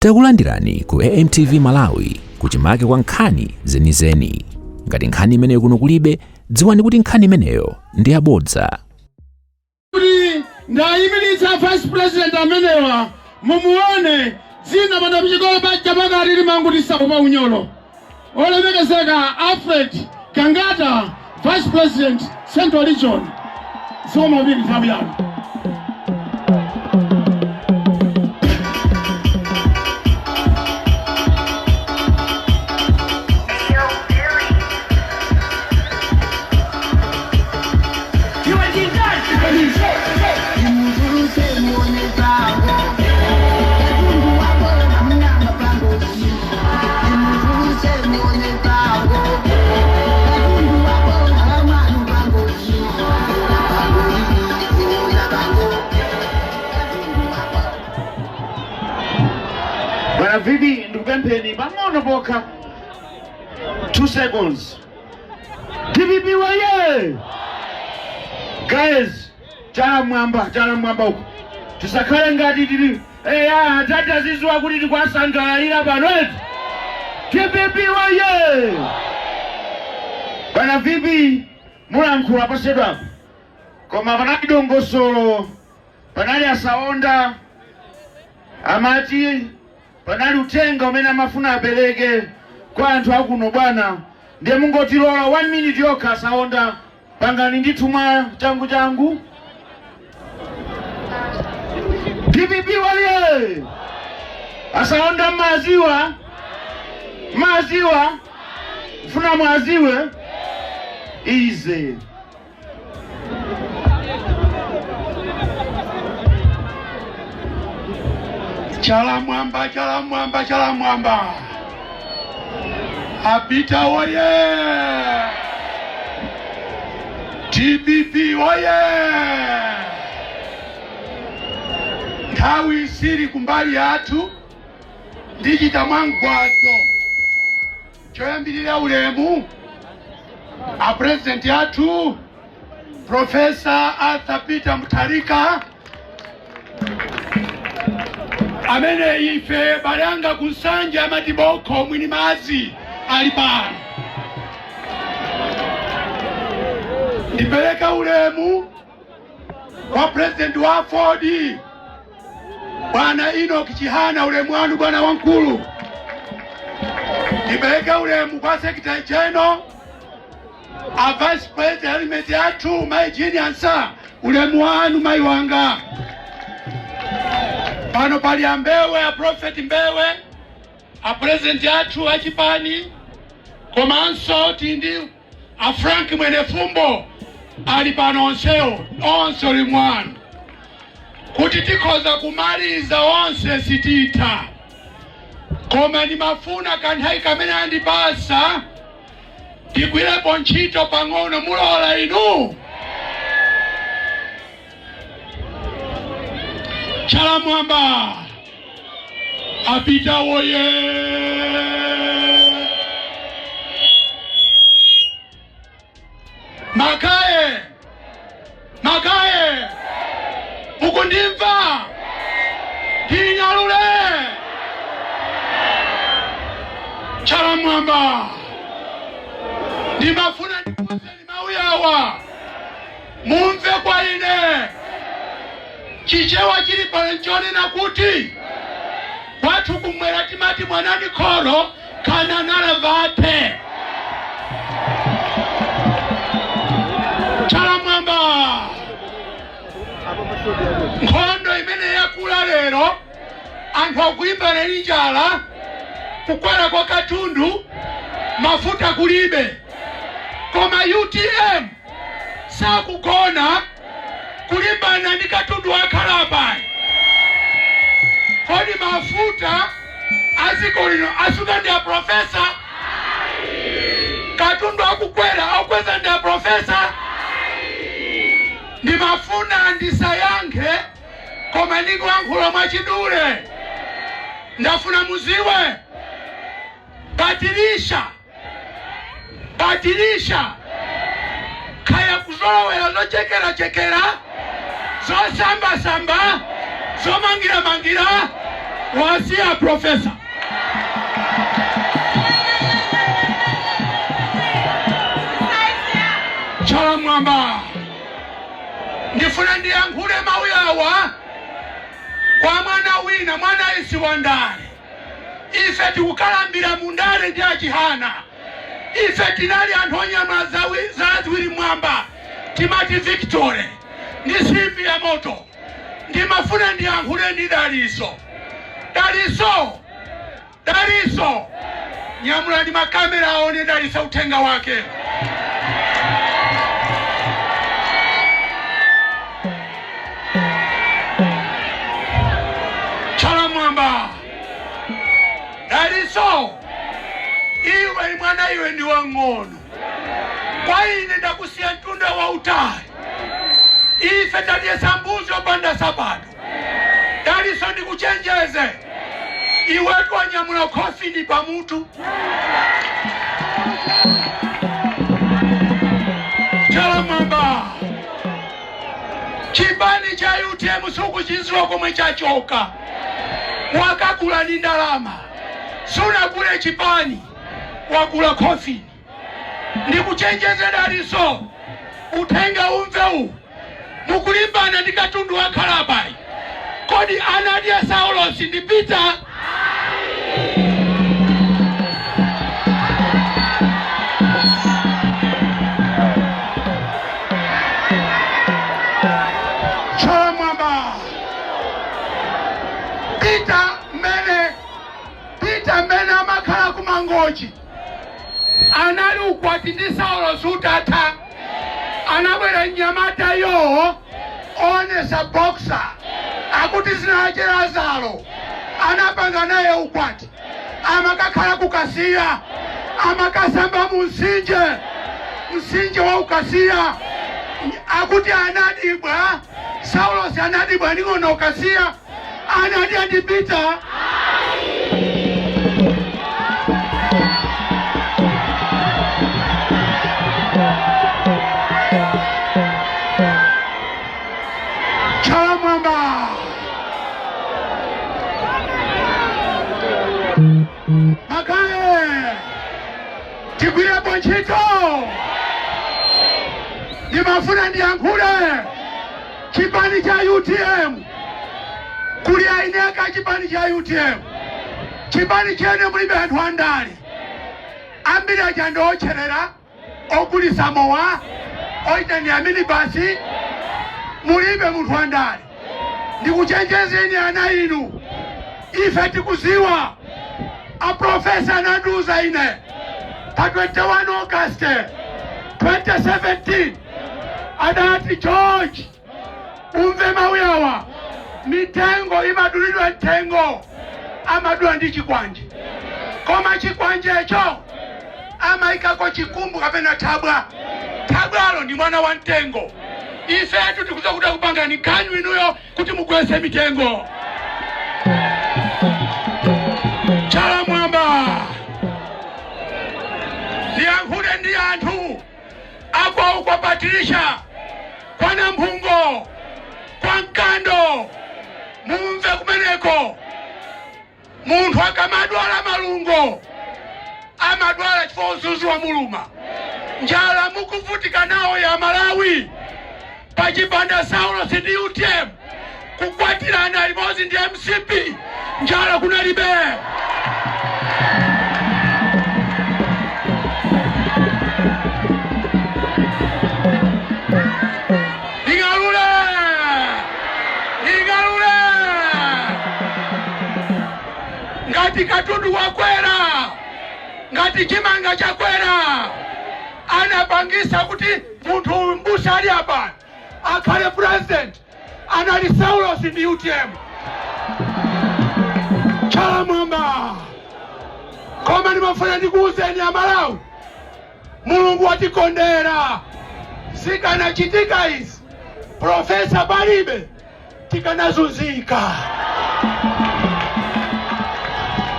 Takulandirani ku AMTV Malawi kuchimake kwa nkhani zenizeni. Ngati nkhani imeneyo kuno kulibe, dziwani kuti nkhani imeneyo ndi yabodza. Kuti ndayimiritsa vice president amenewa, mumuone dzina pano pichikolo paja pakati limanguti pa unyolo. Olemekezeka Alfred Gangata, vice president, Central Region, zikomo kwambiri, nthawi yanu. Bwana VP, ndikupempheni pang'ono pokha, 2 seconds. DPP waye! Guys, chala mwamba, chala mwamba uko, tisakhale ngati tili eya atati aziziwa kuti tikuwasangalalira pano eti. DPP waye! Bwana VP, mulankhula posachedwapa, koma panali dongosolo, panali asaonda amati panali uthenga umene amafuna apereke kwa anthu akuno bwana, ndiye mungotilola 1 minute yokha. Asaonda, pangani ndithu mwa changu changu. DPP waye! Asaonda maziwa maziwa funa mwaziwe ize. Chala mwamba, chala mwamba, chala mwamba! Apita woye! DPP woye! Nthawi sili kumbali yathu, ndichita mwamgwado. Choyambirira, ulemu a president athu, Professor Arthur Peter Mutharika, amene ife balanga kunsanja amati bokho mwini madzi ali pano. Ndipereka ulemu kwa president wa AFORD, Bwana Enoch Chihana, ulemu wanu bwana wankulu. Ndipereke ulemu kwa secretary general, a vice president athu, Mai Jane Ansah, ulemu wanu mai wanga. Pano pali ambewe, a Prophet Mbewe, a president athu achipani, komanso tindi a Frank Mwenefumbo ali pano. Onsewo, onse ulemu wanu. Kuti tikhoza kumaliza onse sititha, koma ndimafuna kanthawi kamene andipasa ndigwirepo ntchito pang'ono. Mulola inu? Chala mwamba! Apita woye! Makaye, makaye, mukundimva? Ndinyalule? Chala mwamba! Ndimafuna ndikuuzeni mawu awa, mumve kwa ine. Chichewa chili pano nchonena kuti kwathu kumwera timati mwanani kholo kana nalavate. Chala mwamba! Nkhondo imene yakula lero, anthu akulimbana ndi njala, kukwera kwa katundu, mafuta kulibe, koma UTM sakugona kulimbana ndi katundu wakhalapayi. Kodi mafuta aziko lino asuka ndi a professor? Katundu akukwera, akukweza ndi a professor? Ndimafuna ndisayankhe, koma ndikuyankhula mwachidule. Ndafuna muziwe, Patricia, Patricia, khaya kuzolowera zochekerachekera, zosambasamba, zomangiramangira. Wasiya profesa. Chala mwamba, ndifuna ndiyankhule mawu awa kwa mwana wina, mwana isi wa ndale. Ife tikukalambira mu ndale ndi achihana. Ife tinali anthu onyamula zala ziwiri mwamba, timati victory ndi simbi ya moto. Ndimafuna ndiyankhule ndi Daliso. Daliso, Daliso, nyamula ndi makamera aone Daliso uthenga wake. Chala mwamba, Daliso, iwe mwana, iwe ndi wang'ono kwa ine, ndakusiya mtunda wautali. Ife tadyesa mbuzi opanda sapato. Daliso, ndikuchenjeze, iwetu wanyamula khofini pamutu. Chala mwamba, chipani cha UTM sukuchidziwa komwe chachoka. Wakagula ndi ndalama, sunagule chipani, wagula khofini. Ndikuchenjeze Daliso, uthenga umve uwu. Mukulimbana ndi katundu wa khalabayi, kodi anadya Saulosi ndi Peter? Chala mwamba, Peter mmene, Peter mmene amakhala ku Mangochi, anali ukwati ndi Saulosi utatha, anabwera mnyamata yo onesa boxer, akuti zinache Lazaro, anapanga naye ukwati, amakakhala kukasiya, amakasamba mu mtsinje, mtsinje wa Ukasiya. Akuti anadibwa Saulosi, anadibwa nding'ono Ukasiya, anadya ndi Peter. Chala mwamba, makaye tigwirepo ntchito. Ndimafuna ndiyankhule chipani cha UTM. Kuli aineka chipani cha UTM, chipani chene mulibe anthu andale ambiri aja ndi otcherera, ogulisa mowa, oitani aminibasi. Mulibe munthu wandale. Ndikuchenjezeni ana inu, ife tikuziwa. Aprofesa anandiuza ine pa 21 August 2017, adati, "George, umve mawu awa, mitengo imadulidwa, mtengo amadula ndi chikwanje, koma chikwanjecho amayikako chikumbu kapena thabwa. Thabwalo ndi mwana wa mtengo." Ifetu tikuza kuti kupangani kanyu inuyo kuti mugwese mitengo. Chala mwamba, ndiyankhule ndi anthu akwawo kwa Patricia, kwa Namphungo, kwa Mkando, mumve kumeneko. Munthu akamadwala malungo, amadwala chifukwa uzuzu wa muluma. Njala mukuvutika nawo ya Malawi, pachipanda Saulo ndi UTM kukwatirana limodzi ndi MCP, njala kunalibe. Ing'alule, ing'alule! Ngati katundu wakwera, ngati chimanga chakwera, anapangisa kuti munthu uyu mbusa ali apa akhale president anali Saulos ndi UTM. Chala mwamba, koma ndimafuna ndikuwuzeni Amalawi, Mulungu watikondera. Zikanachitika izi profesa palibe, tikanazunzika.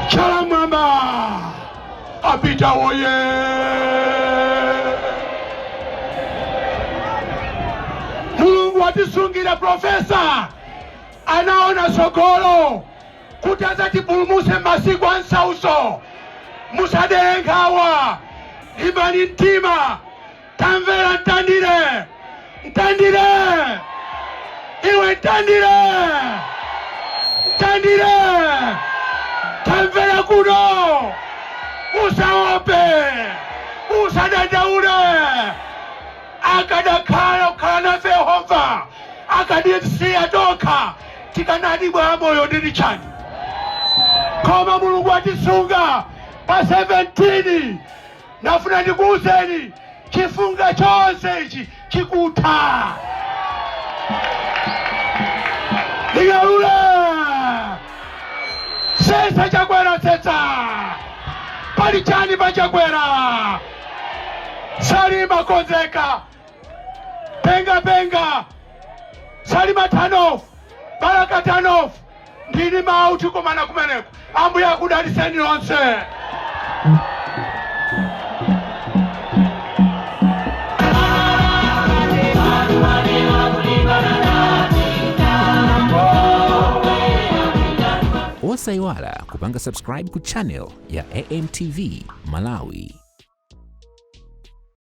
Chala mwamba, apita woye! Mulungu watisungira profesa, anaona sogolo. Kuti adzatipulumutse m'masiku a msautso. Musadere nkhawa, limbani mtima. Tamvera Mtandire, Mtandire, iwe Mtandire, Mtandire, tamvera kuno, usaope, usadandaule. Akadakhala kukhala nafe Yehova, akadisiya tokha, tikanati bwa moyo ndili chani? Koma Mulungu atisunga. Pa 17 ndafuna ndikuwuzeni, chifunga chonse ichi chikutha. Ndingalule sesa Chakwera, sesa pali chani pa Chakwera? Salima konzeka, penga penga, Salima turn off, Balaka turn off. Ndini mawu, tikomana kumeneko. Ambuye akudaliseni nonse. Osayiwala kupanga subscribe ku channel ya AMTV Malawi.